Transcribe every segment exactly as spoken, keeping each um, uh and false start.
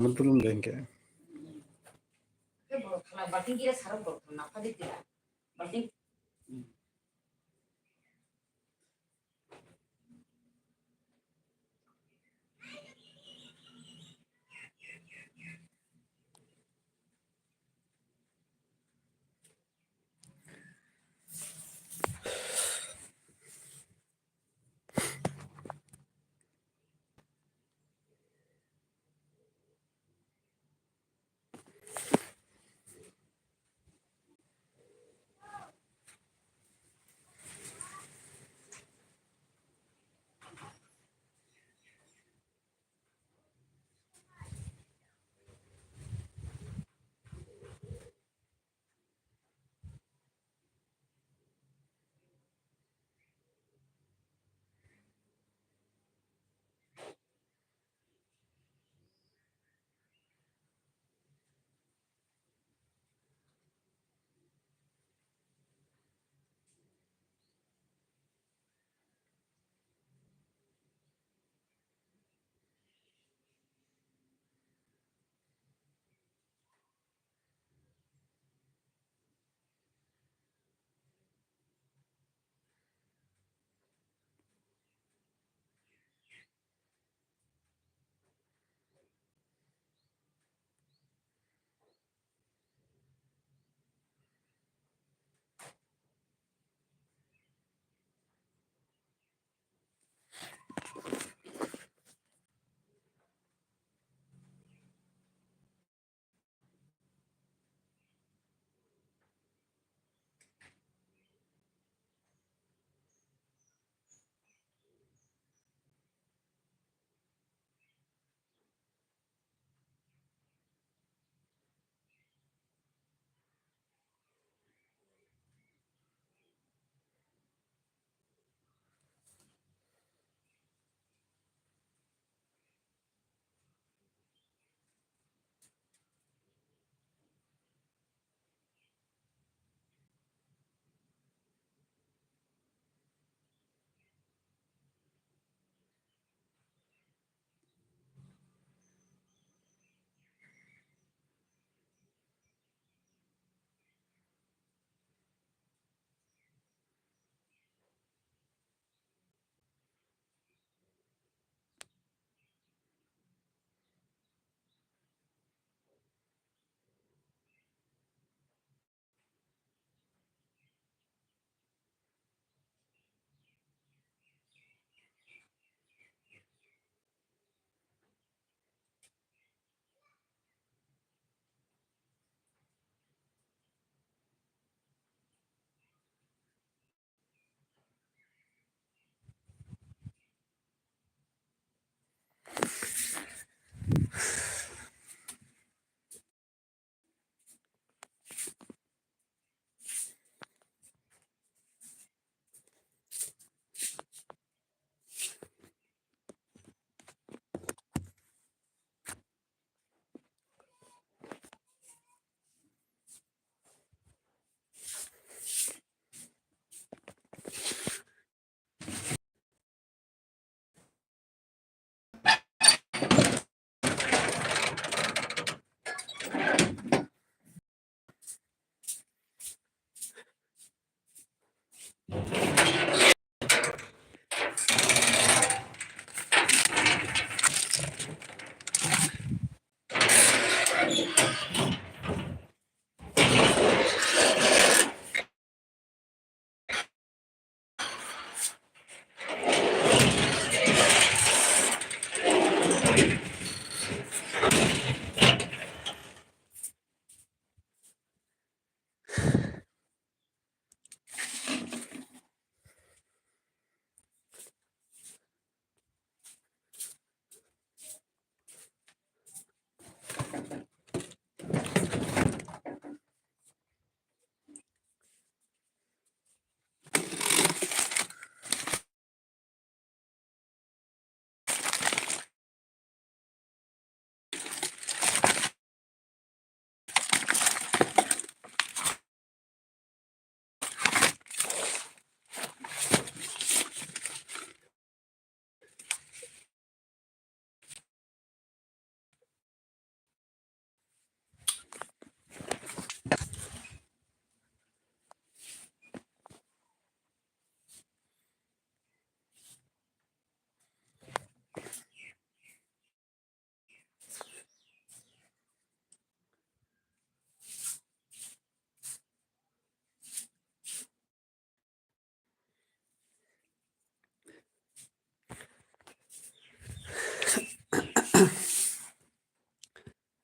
Mutulum dengke. Ke borok khala balting gira sarok borok khala napha di tira. Balting.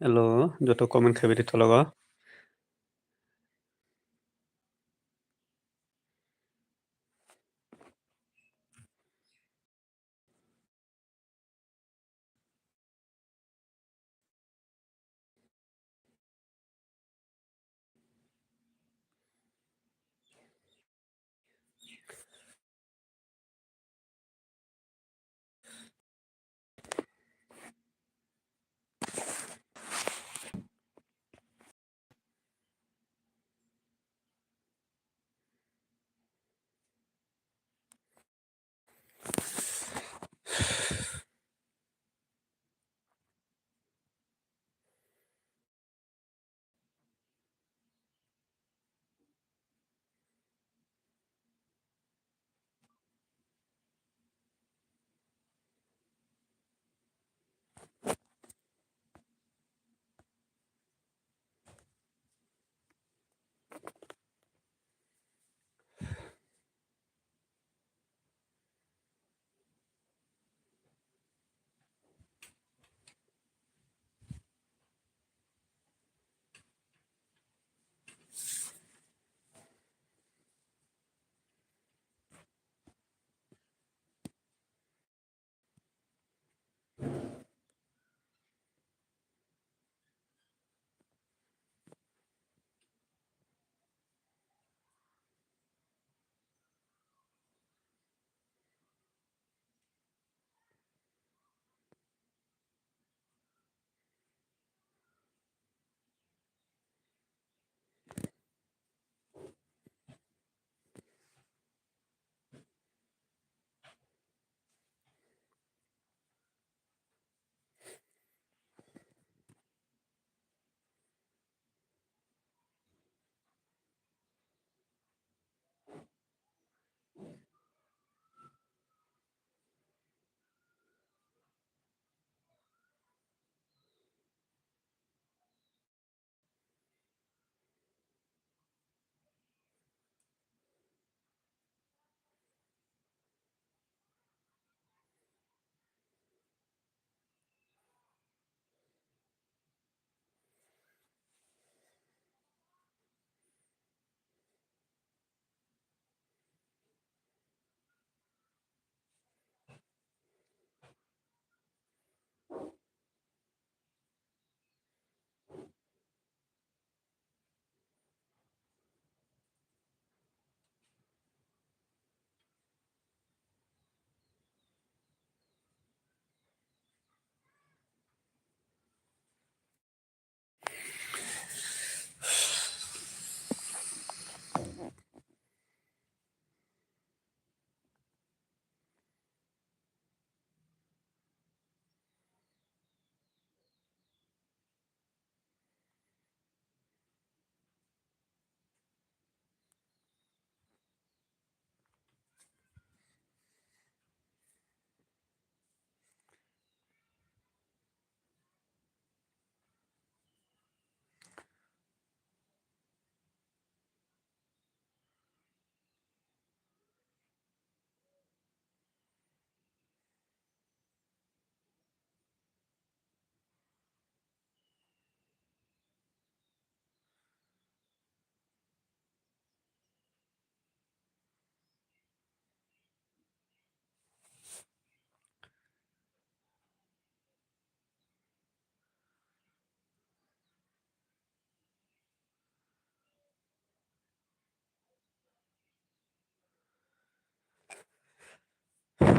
Hello, joto comment khaibidi tologo.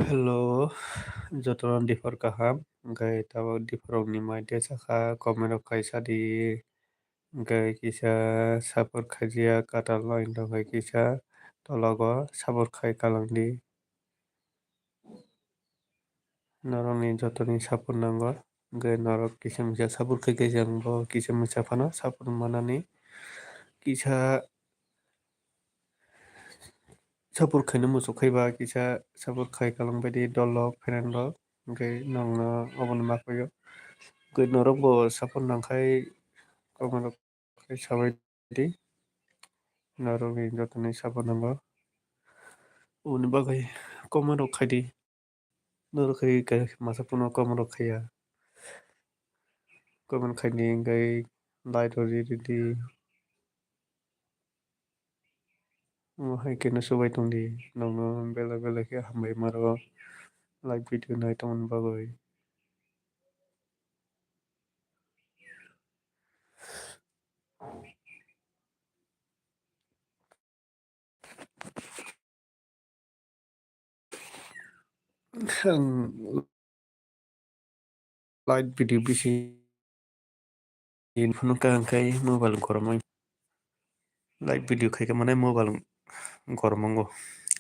Hello, jotono diphor kaham, hwnkhe tabuk diphor rokni mai de sakha, comment rok kaisa di, hwnkhe kisa support khaijak, kwtal no hwnkhe kisa tologo support khai kalang di. Norokni jotoni support nango, hwnkhe norok kisa misa support khai khe, ang bo kisa misa phano support manani kisa. Support khaina muchuk khai ba kisa support khai kalang baidi dol rok, friend rok, hwnkhe nongno obono ma khaio. Hwnkhe norok bo support nang khai comment rok khai sabai di. Norokni jotoni support nango. Oboni bagwi comment rok khai di. Norok khai khe masa phano comment rok khaiya. comment khaidi, hwnkhe like rw ridi. Omo hai khe no swbai tongdi, nokno belai belai khe hambai maro live video nai tongmani bagwi. Ang live video bisi phano kaham khai mobile goromai. Live video khai khe mane mobile gormango,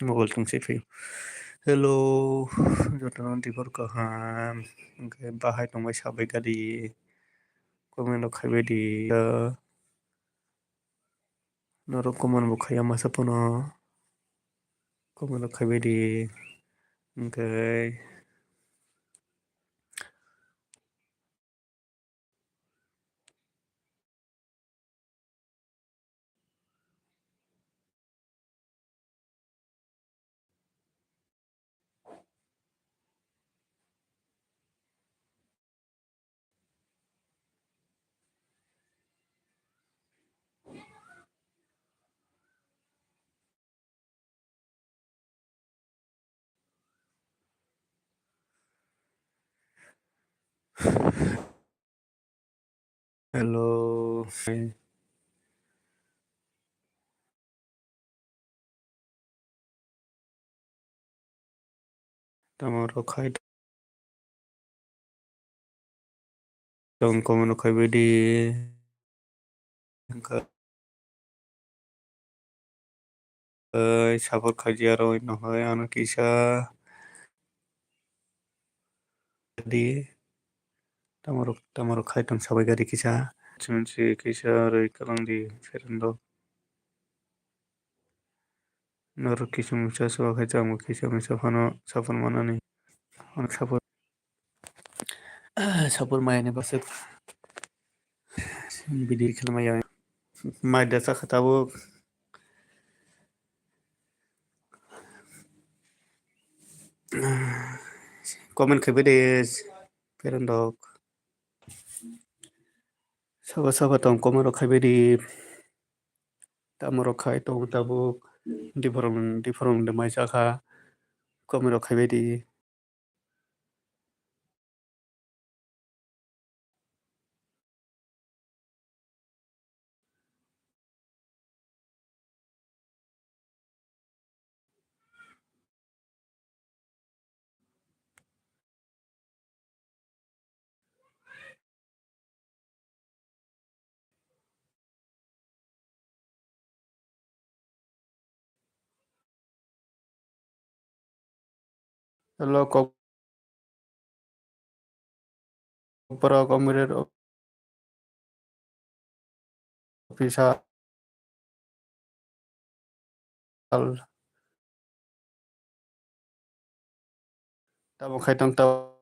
mobile tungsui phai. Hello, jotono dibor kaham, hwnkhe bahai tongbai sabai gadi, comment rok khaibai di. Norok comment bo khaiya masa phano, comment rok khaibai di, hwnkhe. Hello. Tamo rok khai tong, comment rok khaibai di. Hwnkhe, eh, support khaidi aro, no hai ano kisa di. Tamo rok, tamo rok khai tong sabai gari kisa. Chumchi kisa rwi kwlwng di, friend rok. Norok kisa misa suwa khai chamo kisa misa phano support manani. Onek support, support mayani bwswk video khlai maya. Mai da chakha tabuk. Comment khaibai de, friend rok. Sabo sabo tong comment rok khaibai di. Tamo rok khai tong tabuk. Diphorong, diphorong de mai chakha. Comment rok khaibai di. Hello, kok-, Kokborok comrade officer. Tamo khai tong tabuk.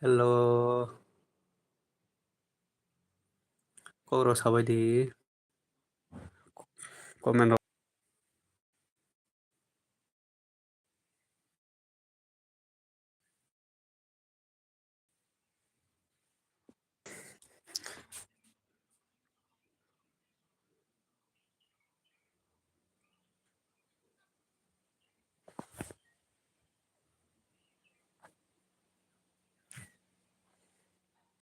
Hello. Kok rok sabai di. Comment